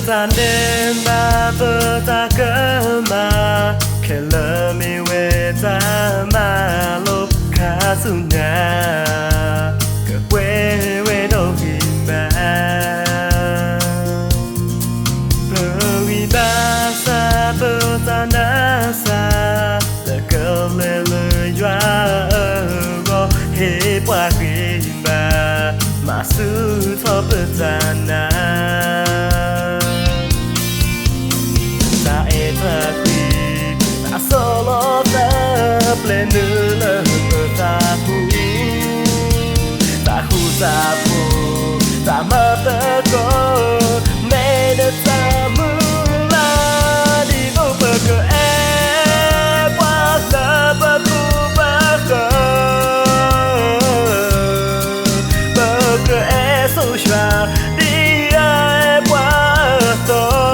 တၢ်ဒဲးဘးပတၢ်ကမၣ်, ခဲလၢာ်မ့ၢ်ဝဲတၢ်မၤလိာ်ခါဆူညါ, ကပှဲၤဝဲဒီးဂံၢ်ဘါ. ပဂံၢ်ဘါစၢ်ပတၢ်နါစၢ်, လၢကလဲၤလၢယွၤအဂီၢ်, ဟ့ၣ်ပှၤဂံၢ်ဘါ, မၤဆူၣ်ထီၣ်ပတၢ်နာ်. တၢ်အဲၣ်တၢ်ကွံ, တၢ်ဆီၣ်လီၤသး, ပျဲနုာ်လၢပသးပူၤ, တၢ်ဃူတၢ်ဖိး, တၢ်မၤသကိး, မ့ၢ်နတၢ်မုၢ်လၢ်, ဒ်သိးပကအဲၣ်ပှၤလၢပခိၣ်ပဃၢၤ, ပကအဲၣ်ဆိယွၤ, ဒ်အအဲၣ်ပှၤအသိး.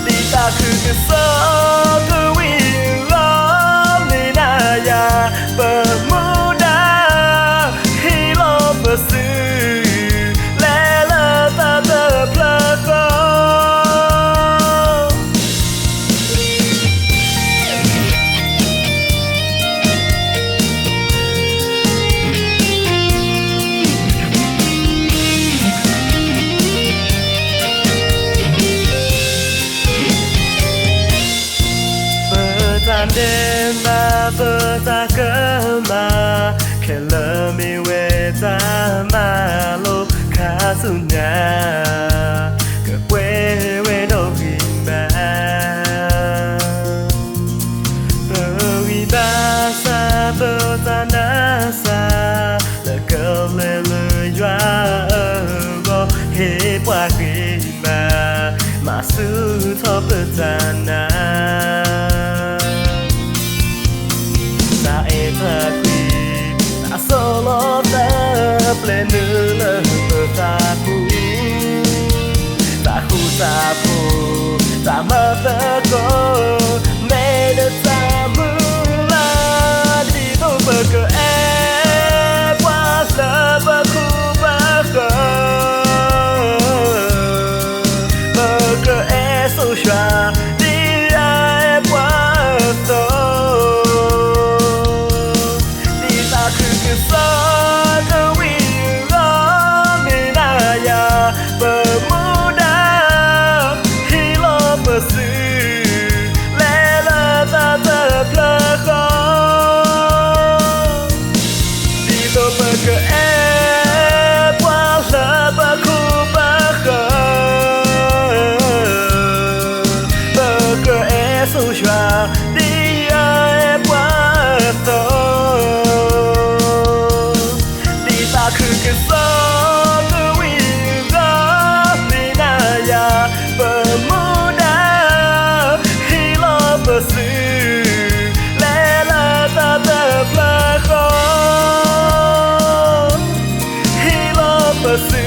ဒ်တၢ်ခုကစီၣ်ကဝံၤအဂီၢ်, မ့ၢ်နၤယၤ ပမူဒါ, ဟ့ၣ်လီၤပစု, လဲၤလၢတၢ်တဖျၢၣ်ဃီ. ပတၢ်ဒဲးဘးပတၢ်ကမၣ်, ခဲလၢာ်မ့ၢ်ဝဲတၢ်မၤလိာ်ခါဆူညါ, ကပှဲၤဝဲဒီးဂံၢ်ဘါ. ပဂံၢ်ဘါစၢ်ပတၢ်နါစၢ်, လၢကလဲၤလၢယွၤအဂီၢ်, ဟ့ၣ်ပှၤဂံၢ်ဘါ, မၤဆူၣ်ထီၣ်ပတၢ်နာ်. တၢ်အဲၣ်တၢ်ကွံ, တၢ်ဆီၣ်လီၤသး, ပျဲနုာ်လၢပသးပူၤ, တၢ်ဃူတၢ်ဖိး, တၢ်မၤသကိး, မ့ၢ်နတၢ်မုၢ်လၢ်, ဒ်သိးပကအဲၣ်ပှၤလၢပခိၣ်ပဃၢၤ, ပကအဲၣ်ဆိယွၤ, ဒ်အအဲၣ်ပှၤအသိး. ဒ်တၢ်ခုကစီၣ်ကဝံၤအဂီၢ်, မ့ၢ်နၤယၤ ပမူဒါ, ဟ့ၣ်လီၤပစု, လဲၤလၢတၢ်တဖျၢၣ်ဃီ. ဒ်သိးပကအဲၣ်ပှၤလၢပခိၣ်ပဃၢၤ, ပကအဲၣ်ဆိယွၤ, ဒ်အအဲၣ်ပှၤအသိး. ဒ်တၢ်ခုကစီၣ်ကဝံၤအဂီၢ်, မ့ၢ်နၤယၤ ပမူဒါ, ဟ့ၣ်လီၤပစု, လဲၤလၢတၢ်တဖျၢၣ်ဃီ. ဟ့ၣ်လီၤပစု,